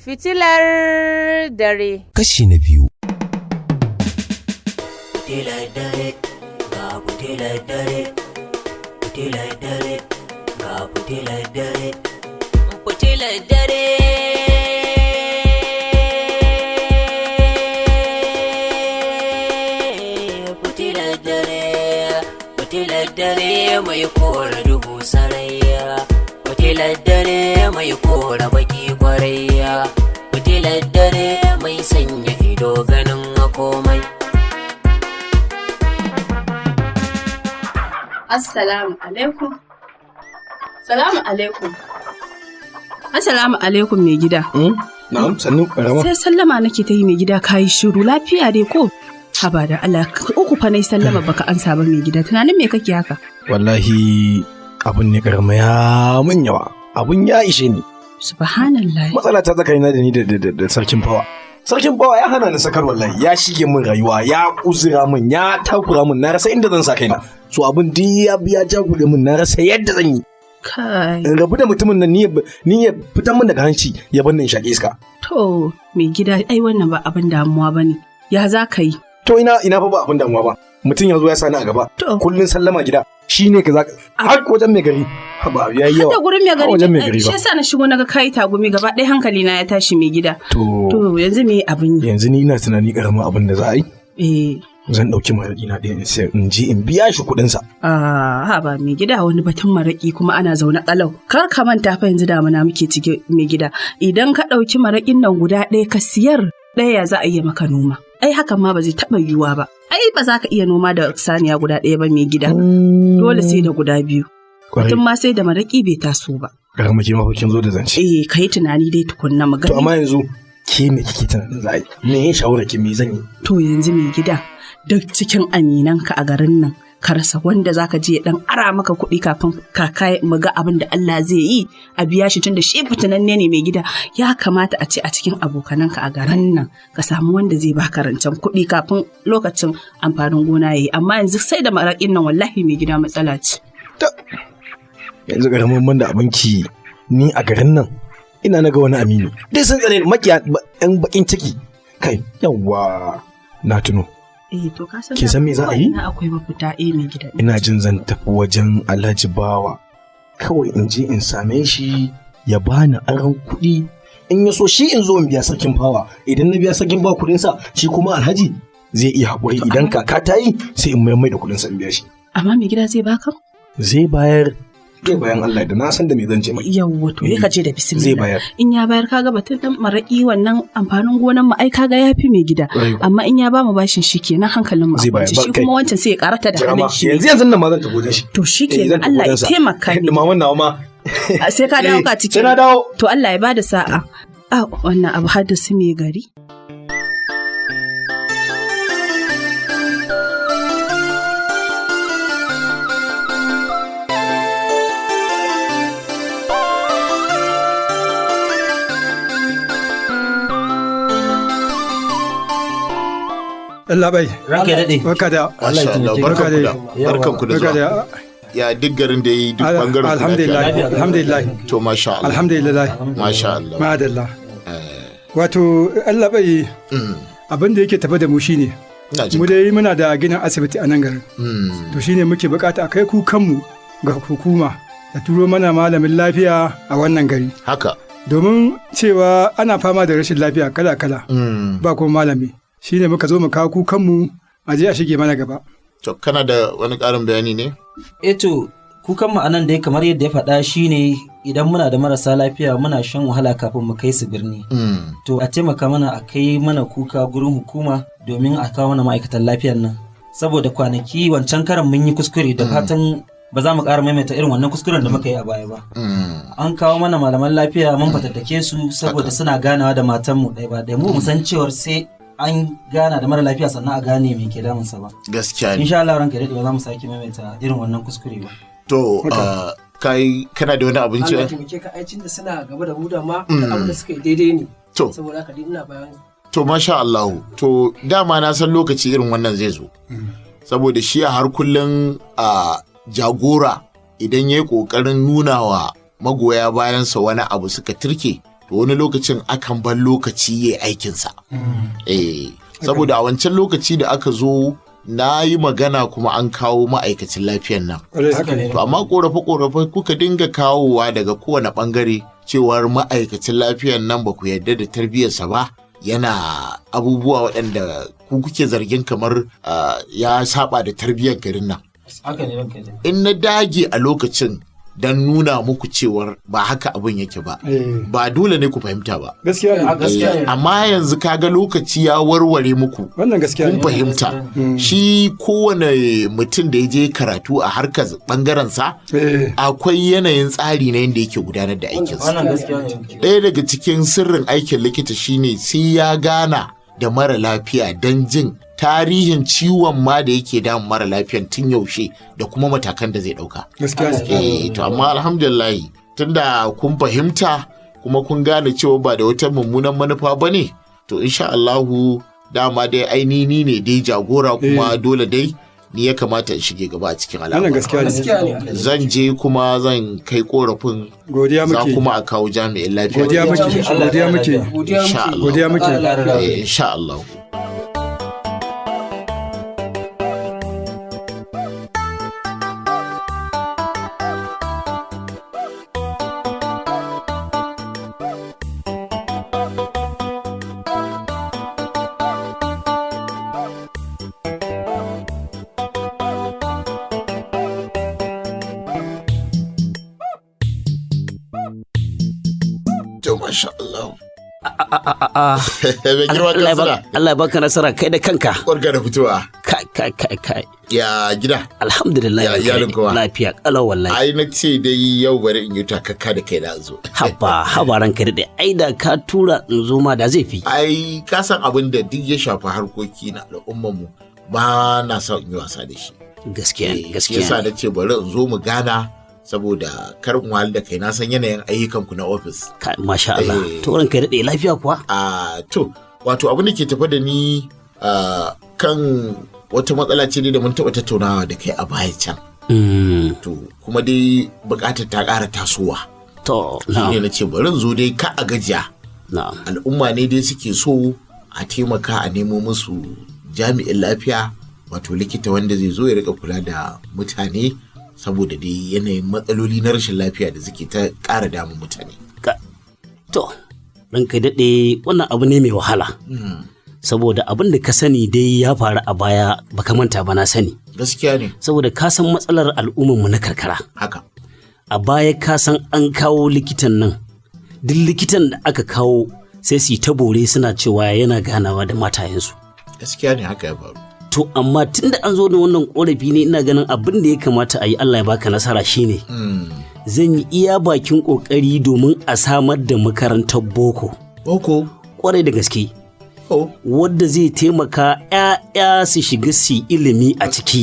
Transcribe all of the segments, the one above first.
Fitilar dare. Kashi na biyu. Fitilar dare, ga fitilar dare, fitilar dare, ga fitilar dare, fitilar dare. Fitilar dare, fitilar dare mai kora duhu sarayya, fitilar dare mai kora baki kwarayya, fitilar dare mai sanya ido ganin komai. Assalamu alaikum. Salamu alaikum. Assalamu alaikum mai gida. Na'am, sannu karama. Sai sallama nake ta yi mai gida kayi shiru lafiya dai ko? Haba da Allah uku fa nayi sallama baka ansa ba mai gida tunanin me kake haka? Wallahi abun ne karama ya mun yawa. Abun ya ishe ni. Subhanallah. Matsala ta tsakanina da ni da sarkin fawa. Sarkin fawa ya hana ni sakar wallahi, ya shige min rayuwa, ya uzura min, ya takura min, na rasa inda zan sa kaina. So abun duk ya biya jagule min, na rasa yadda zan yi. Kai. In rabu da mutumin nan ni ya fitan min daga hanci ya bar ni in shaƙi iska. To mai gida ai wannan ba abin damuwa bane. Ya za ka yi? To ina fa ba abin damuwa ba. Mutum ya zo ya sani a gaba. To. Kullun sallama gida. Shi ne ka za har wajen mai gari. Haba yayi yawa. Da gurin mai Har wajen mai gari. gari Shi ba. yasa na shigo naga kayi tagumi gaba ɗaya hankali na ya tashi mai gida. To To yanzu me abin yi? yanzu ni ina tunani karamin abin da za a yi. Eh. Zan ɗauki maraƙi na ɗaya in sayar in je in biya shi kuɗinsa. Ah, ba mai gida wani batun maraƙi kuma ana zaune ƙalau. Kar ka manta fa yanzu damuna muke ciki mai gida. Idan ka ɗauki maraƙin nan guda ɗaya ka siyar ɗaya za a iya maka noma. Ai hakan ma ba zai taɓa yiwuwa ba. Ai ba za ka iya noma da saniya guda ɗaya ba mai gida. Dole sai da guda biyu. Kwarai. Batun ma sai da maraƙi bai taso ba. Karama ke mafa kin zo da zance. Eh, ka yi tunani dai tukunna mu To gani. amma yanzu ke me kike tunanin za a yi? Me ya shawara ki me zan yi? To yanzu mai gida duk cikin aminanka a garin nan ka rasa wanda zaka je ya dan ara maka kuɗi kafin kaka mu ga abin da Allah zai yi a biya shi tunda shi fitinanne ne mai gida ya kamata a ce a cikin abokananka a garin nan ka samu wanda zai baka rancen kuɗi kafin lokacin amfanin gona yayi amma yanzu sai da maraƙin nan wallahi mai gida matsala ce. Yanzu karamin man da abinki ni a garin nan ina na ga wani aminu. Dai sun tsare ni, makiya yan bakin ciki. Kai yawwa na tuno. Eh to ka san Kin san me za a yi? Na akwai mafita eh mai gida. Ina jin zan tafi wajen Alhaji Bawa. Kawai in je in same shi ya bani aron kuɗi. In ya so shi in zo in biya sarkin fawa. Idan na biya sarkin fawa kuɗinsa shi kuma Alhaji zai iya haƙuri idan kaka ta yi sai in mai da kuɗinsa in biya shi. Amma mai gida zai baka? Zai bayar zai bayan Allah da na san da me zan je mai. Yawwa to ya ka je da bismillah. Zai bayar. In ya bayar kaga batun dan maraƙi wannan amfanin gonan mu ai kaga yafi mai gida. Ƙwarai kuwa. Amma in ya ba mu bashin shi kenan hankalin mu a Zai bayar, kwance ba shi kai. kuma wancan sai ya karata da Jira ma, halin shi. yanzu yanzu nan ma zan tafi wajen shi. To shi Eh, zan kenan tafi Allah ya wajensa. taimaka ni. Dumaman nawa ma. Sai ka dawo ka ciki. Sai na dawo. To Allah ya bada sa'a. A wannan abu har da su mai gari. Allah bai. Ranka ya daɗe. Barka da. Allah ya Masha Allah, taimake ka. barkanku da barkanku da Barka zuwa. da. Ya duk garin da yi duk bangaren ku Alhamdulillah. lafiya. Alhamdulillah. To masha Allah. Alhamdulillah. Masha Allah. Madalla. Wato Allah bai abin da yake tafe da mu shine. Ina jin Mu ka. dai muna da ginin asibiti a nan garin. To shine muke bukata a kai kukanmu ga hukuma da turo mana malamin lafiya a wannan gari. Haka. Domin cewa ana fama da rashin lafiya kala-kala ba kuma malami. Shine muka zo mu kawo kukanmu a je a shige mana gaba. To kana da wani ƙarin bayani ne? Eto, kukan mu anan dai kamar yadda ya faɗa shine idan muna da marasa lafiya muna shan wahala kafin mu kai su birni. To a taimaka mana a kai mana kuka gurin hukuma domin a kawo mana ma'aikatan lafiyar nan. Saboda kwanaki wancan karan mun yi kuskure da fatan ba za mu ƙara maimaita irin wannan kuskuren da muka yi a baya ba. An kawo mana malaman lafiya mun fatattake su saboda suna ganawa da matanmu ɗaya ba ɗaya mu mu san cewar sai an gana da mara lafiya sannan a gane me ke damunsa ba. Gaskiya ne. Insha Allah ranka ya daɗe ba za mu sake maimaita irin wannan kuskure ba. To kai kana da wani abinci? Allah taimake ka aicin da suna gaba da mu da ma da abin da suka yi daidai ne. To. Saboda haka dai ina bayan To masha Allah. To dama na san lokaci irin wannan zai zo. Saboda shi a har kullum a jagora idan ya yi ƙoƙarin nuna wa magoya bayansa wani abu suka turke To wani lokacin akan bar lokaci ya aikinsa. Saboda a wancan lokaci da aka zo na yi magana kuma an kawo ma'aikacin lafiyan nan. To amma korafe-korafe kuka dinga kawowa daga kowane bangare cewar ma'aikacin lafiyan nan ba ku yarda da tarbiyyarsa ba, yana abubuwa waɗanda ku kuke zargin kamar ya saba da tarbiyyar garin nan. In na dage a lokacin don nuna muku cewar ba haka abin yake ba, ba dole ne ku fahimta ba. Gaskiya ne. Amma yanzu kaga lokaci ya warware muku. Wannan gaskiya ne. Kun fahimta. Shi kowane mutum da ya je karatu a harkar bangaren sa, akwai yanayin tsari na yadda yake gudanar da aikinsa. Wannan gaskiya ne. Ɗaya daga cikin sirrin aikin likita shine sai ya gana da mara lafiya don jin tarihin ciwon ma da yake damun mara lafiyan tun yaushe da kuma matakan da zai dauka. To amma alhamdulillah tunda kun fahimta kuma kun gane cewa ba da wata mummunan manufa ba ne, to insha Allahu dama dai ainihi ne dai jagora kuma dole dai ni ya kamata in shige gaba a cikin al'amura. Gaskiya ne. Zan je kuma zan kai korafin. Godiya muke. Za kuma a kawo jami'in lafiya. Godiya muke. Godiya muke. Godiya muke. Insha Allah. Masha Allah. Allah baka nasara kai da kanka. Barka da fitowa. Kai kai kai kai. Ya gida. Alhamdulillah. Ya iyalin kowa. Lafiya kalau wallahi. Ai na ce dai yau bari in yi takakka da kai na zo. Haba haba ranka dade. Ai da ka tura in zo ma da zai fi. Ai ka san abin da duk ya shafi harkoki na al'ummar mu ba na son in yi wasa da shi. Gaskiya ne gaskiya. Yasa na ce bari in zo mu gana saboda kar in wahal da kai, na san yanayin ayyukanku na ofis. Masha Allah. To ranka daɗe lafiya kuwa? To, wato abin da ke tafe da ni kan wata matsala ce da mun taɓa tattaunawa da kai a baya can. To, kuma dai buƙatar ta ƙara tasowa. To, na'am. Shine na ce bari in zo dai ka a gajiya. Na'am. Al'umma ne dai suke so a taimaka a nemo musu jami'in lafiya, wato likita wanda zai zo ya rika kula da mutane saboda dai yanayin matsaloli na rashin lafiya da suke ta ƙara damun mutane. To, ranka daɗe wannan abu ne mai wahala. Saboda abin da ka sani dai ya faru a baya baka manta ba na sani. Gaskiya ne. Saboda ka san matsalar al'ummarmu na karkara. Haka. A baya ka san an kawo likitan nan. Duk likitan da aka kawo sai su yi ta bore suna cewa yana ganawa da matayensu. Gaskiya ne haka ya faru. To amma tunda an zo da wannan korafi ne ina ganin abin da ya kamata a yi Allah ya baka nasara shine. Zan yi iya bakin kokari domin a samar da makarantar boko. Boko? Kwarai da gaske. Wadda zai taimaka 'ya'ya su shiga su ilimi a ciki.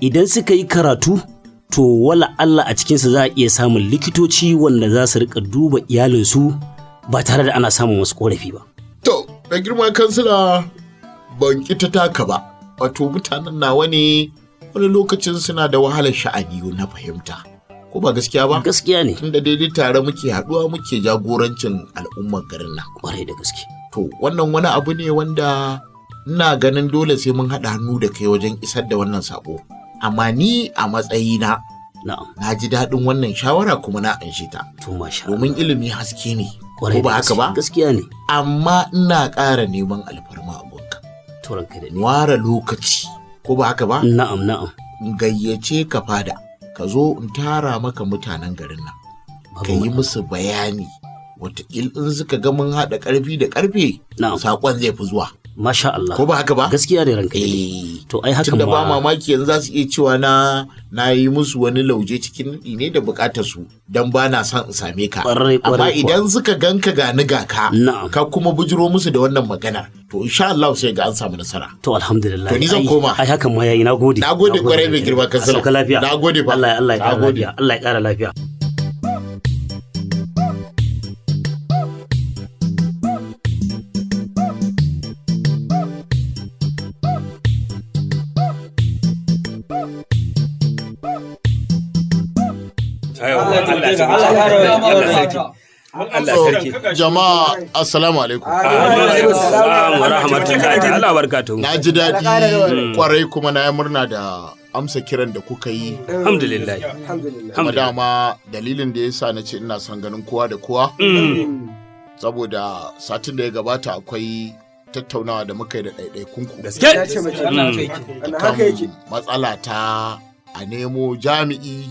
Idan suka yi karatu to wala Allah a cikinsu za a iya samun likitoci wanda za su rika duba iyalinsu ba tare da ana samun wasu korafi ba. To, da girma kansila ban ƙi ta taka ba. Wato mutanen nawa ne wani lokacin suna da wahalar sha'ani na fahimta. Ko ba gaskiya ba? Gaskiya ne. Tunda daidai tare muke haɗuwa muke jagorancin al'ummar garin nan. Kwarai da gaske. To wannan wani abu ne wanda ina ganin dole sai mun haɗa hannu da kai wajen isar da wannan sako. Amma ni a matsayina na ji daɗin wannan shawara kuma na anshe ta. To masha Domin ilimi haske ne. Ko ba haka ba? Gaskiya ne. Amma ina ƙara neman alfarma a gunka. To ranka da Ware lokaci. Ko ba haka ba? Na'am na'am. In gayyace ka fada. Ka zo in tara maka mutanen garin nan. Ka yi musu bayani. Wataƙil in suka ga mun haɗa ƙarfi da ƙarfe. Saƙon zai fi zuwa. Masha Allah. Ko ba haka ba? Gaskiya da ranka eh. To ai hakan ma. Tunda ba mamaki yanzu za su iya cewa na yi musu wani lauje cikin naɗi ne da buƙatar su dan ba na son in same ka. Amma idan suka ganka ga ni ga ka. Ka kuma bujiro musu da wannan maganar. To insha Allah sai ga an samu nasara. To alhamdulillah. To ni zan koma. Ai hakan ma yayi nagode. Nagode kwarai mai girma kansila. Sauka lafiya. Nagode fa. Allah Allah ya ƙara lafiya. Allah ya ƙara lafiya. Allah So, sarki. Jama'a assalamu alaikum. Assalamu wa rahmatullahi ta'ala wa barakatuhu. Na ji daɗi kwarai kuma na yi murna da amsa kiran da kuka yi. Alhamdulillah. Kuma dama dalilin da ya sa na ce ina son ganin kowa da kowa. Saboda satin da ya gabata akwai tattaunawa da muka yi da ɗaiɗaikunku. Gaske. Kan matsala ta a nemo jami'i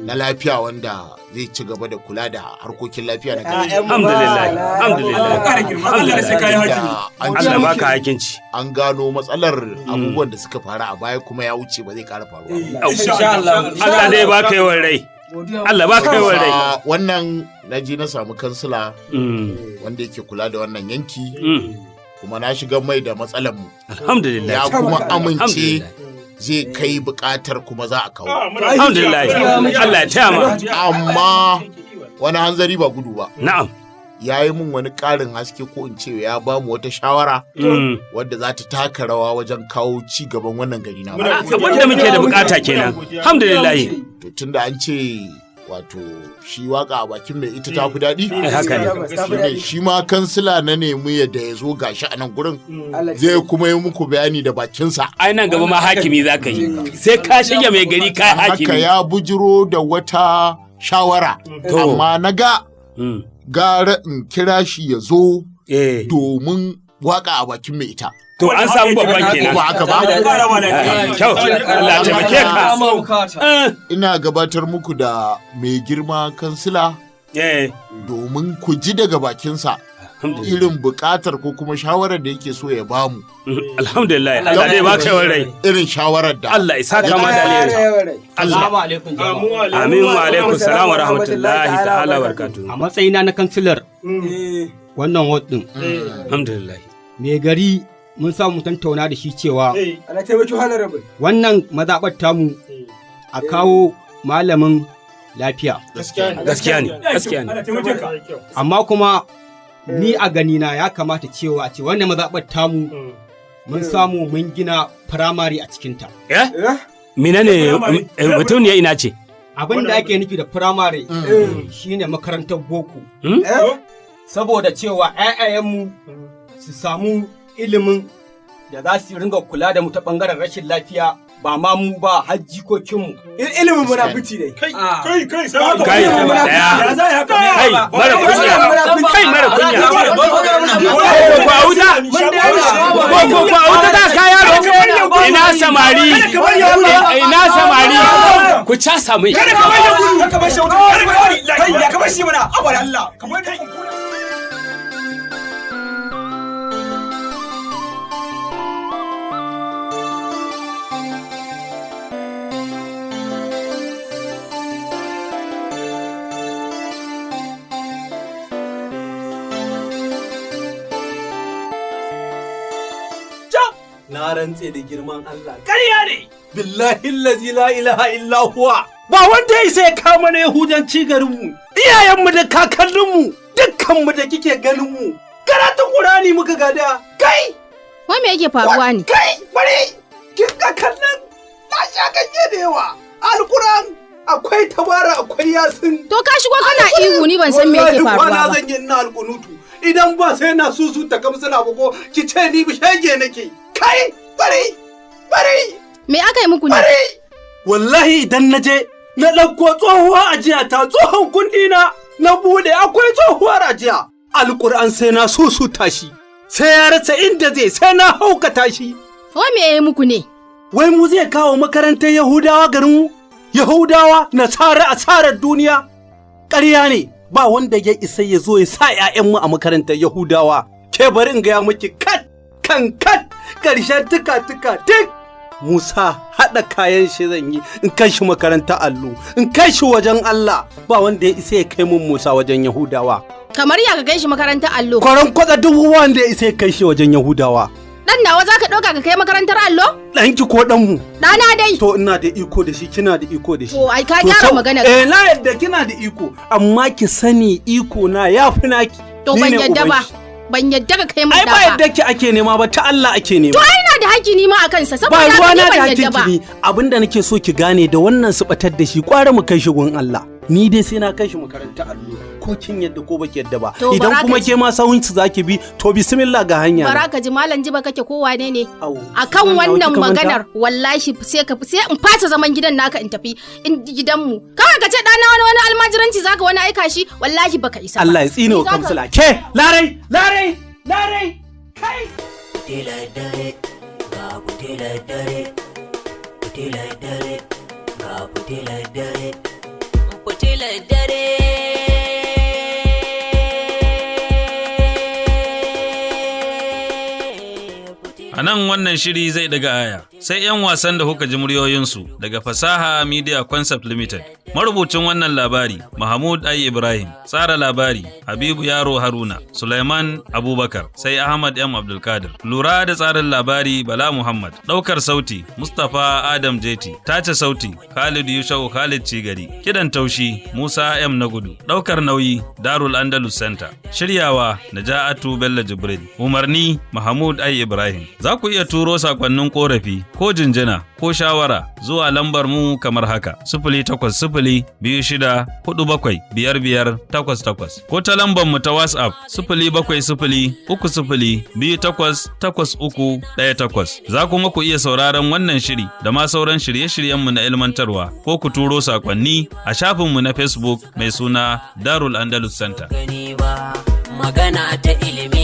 na lafiya wanda zai ci gaba da kula da harkokin lafiya na gari. Alhamdulillah. Alhamdulillah. Alhamdulillah. Allah baka hakinci. An gano matsalar abubuwan da suka faru a baya kuma ya wuce ba zai ƙara faruwa. Allah dai baka yawan rai. Allah baka yawan rai. Wannan na je na samu kansila wanda yake kula da wannan yanki. Kuma na shiga mai da matsalar mu. Alhamdulillah. Ya kuma amince zai kai bukatar kuma za a kawo. Alhamdulillah. Allah ya taya ma. Amma wani hanzari ba gudu ba. Na'am. Ya yi min wani ƙarin haske ko in ce ya ba mu wata shawara wadda za ta taka rawa wajen kawo ci gaban wannan gari na. Abin da muke da bukata kenan. Alhamdulillah. To tunda an ce wato shi waka a bakin mai ita ta fi daɗi. Haka ne. Shine shi ma kansila na nemi yadda ya zo gashi a nan gurin zai kuma yi muku bayani da bakinsa. Ai nan gaba ma hakimi za ka yi. Sai ka shige mai gari ka hakimi. Haka ya bujiro da wata shawara. Amma na ga gara in kira shi ya zo domin waka a bakin mai ita. To an samu babban kenan. Ba haka ba? Kyau. Allah taimake ka. Ina gabatar muku da mai girma kansila domin ku ji daga bakinsa irin bukatar ko kuma shawarar da yake so ya bamu. Alhamdulillah. Allah dai baka yawan rai. Irin shawarar da. Allah isa kama da alheri. Assalamu alaikum jama'a. Amin wa alaikum salam wa rahmatullahi ta'ala wa barakatuhu. A matsayina na kansilar wannan ward din. Alhamdulillah. Mai gari mun samu tattauna da shi cewa Allah taimaki honorable. Wannan mazaɓar tamu a kawo malamin lafiya. Gaskiya ne, gaskiya ne. Amma kuma ni a ganina ya kamata cewa ce wannan mazaɓar tamu mun samu mun gina firamare a cikinta. Eh? Menene mutum ne ina ce? Abin da ake nufi da firamare shine makarantar boko. Saboda cewa 'ya'yayenmu su samu ilimin da za su ringa kula da mu ta bangaren rashin lafiya ba ma mu ba har jikokinmu. Ilimin munafici ne. Kai, kai, kai, daya. Kai, mara kunya. Kai, mara kunya. Ko a wuta? Ko ko a wuta za ka yaro? Ina samari. Ina samari. Ku casa mai. Kada ka bar gudu. Kada ka bar shi wuta. Kada ka bari. Kai, ya ka bar shi mana. Abar Allah. Kamar kai. Na rantse da girman Allah. Ƙarya ne! Billahi lazi la ilaha illa huwa. Ba wanda ya isa ya kama na Yahudanci garinmu. Iyayenmu da kakanninmu, dukkanmu da kike ganinmu. Karatun Qur'ani muka gada. Kai! Wai me yake faruwa ne? Kai, bari! Kin ga kallon na sha ganye da yawa. Alquran akwai tabara akwai yasin. To ka shigo kana ihu ni ban san me yake faruwa ba. Wallahi zan yi ina alkunutu. Idan ba sai na susu ta kamsila ba ko ki ce ni shege nake. Kai, bari, bari. Me aka yi muku ne? Bari. Wallahi idan na je na ɗauko tsohuwa ajiya ta tsohon kundi na na bude akwai tsohuwar ajiya. Alƙur'an sai na susu tashi. Sai ya rasa inda zai sai na haukata shi. Wai me ya yi muku ne? Wai mu zai kawo makarantar Yahudawa garinmu? Yahudawa nasara asarar duniya? Ƙarya ne ba wanda ya isa ya zo ya sa 'ya'yanmu a makarantar Yahudawa. Ke bari in gaya miki kat kan kat ƙarshen tuka tuka tik. Musa haɗa kayan shi zan yi in kai shi makaranta allo in kai shi wajen Allah ba wanda ya isa ya kai mun Musa wajen Yahudawa. Kamar ya ka kai shi makarantar allo. Kwaran kwatsa dubu wanda ya isa ya kai shi wajen Yahudawa. Dan nawa za ka ɗauka ka kai makarantar allo? Ɗanki ko ɗanmu? Ɗana dai. To ina da iko da shi kina da iko da shi. To ai ka gyara magana. Eh na yadda kina da iko amma ki sani iko na yafi naki. To ban yadda ba. Ban yadda ka kai mun Ai da ba ba. yadda ki ake nema ba ta Allah ake nema. To ai ina da haƙƙi ni ma a kansa Ba saboda haka ruwa ni na da ban hakkin yadda ba. ki ni abinda nake so ki gane da wannan su batar da shi kwara mu kai shi gun Allah. Ni dai sai na kai shi makaranta allo, ko kin yadda ko baki yadda ba. To, Idan bara kuma ka ji. ke ma sahun su zaki bi, to bismillah, ga hanya Bara nan. ka ji, malam Jiba kake ko wane ne? Akan Wannan wannan kika manta? maganar, wallahi sai ka sai in fasa zaman gidan naka in tafi in gidanmu. Kawai ka ce ɗana wani wani almajiranci zaka wani aika shi, wallahi baka isa ba. Allah ya tsine wa Ni zaka- kamsila. Ke Larai, Larai, Larai. Fitilar dare, ga fitilar dare, fitilar dare, ga fitilar dare, fitilar dare. A nan wannan shiri zai daga aya, sai 'yan wasan da kuka ji muryoyinsu daga Fasaha Media Concept Limited. Marubucin wannan labari, Mahmud Ai Ibrahim, tsara labari, Habibu Yaro Haruna, Suleiman Abubakar, sai Ahmad M. Abdulkadir. Lura da tsarin labari, Bala Muhammad, ɗaukar sauti, Mustapha Adam Jeti, tace sauti, Khalid Yushau Khalid Cigari, kidan taushi, Musa M. Nagudu, ɗaukar nauyi, Darul Andalus Center, shiryawa, Naja'atu Bello Jibril, umarni, Mahmud Ai Ibrahim. Za ku iya turo sakonnin korafi ko jinjina ko shawara zuwa lambar mu kamar haka: 08026475588, ko ta lambar mu ta WhatsApp 07030288318. Za kuma ku iya sauraron wannan shiri da ma sauran shirye-shiryenmu na ilmantarwa ko ku turo sakonni a shafinmu na Facebook mai suna Darul Andalus Center. Gani ba magana ta ilimi.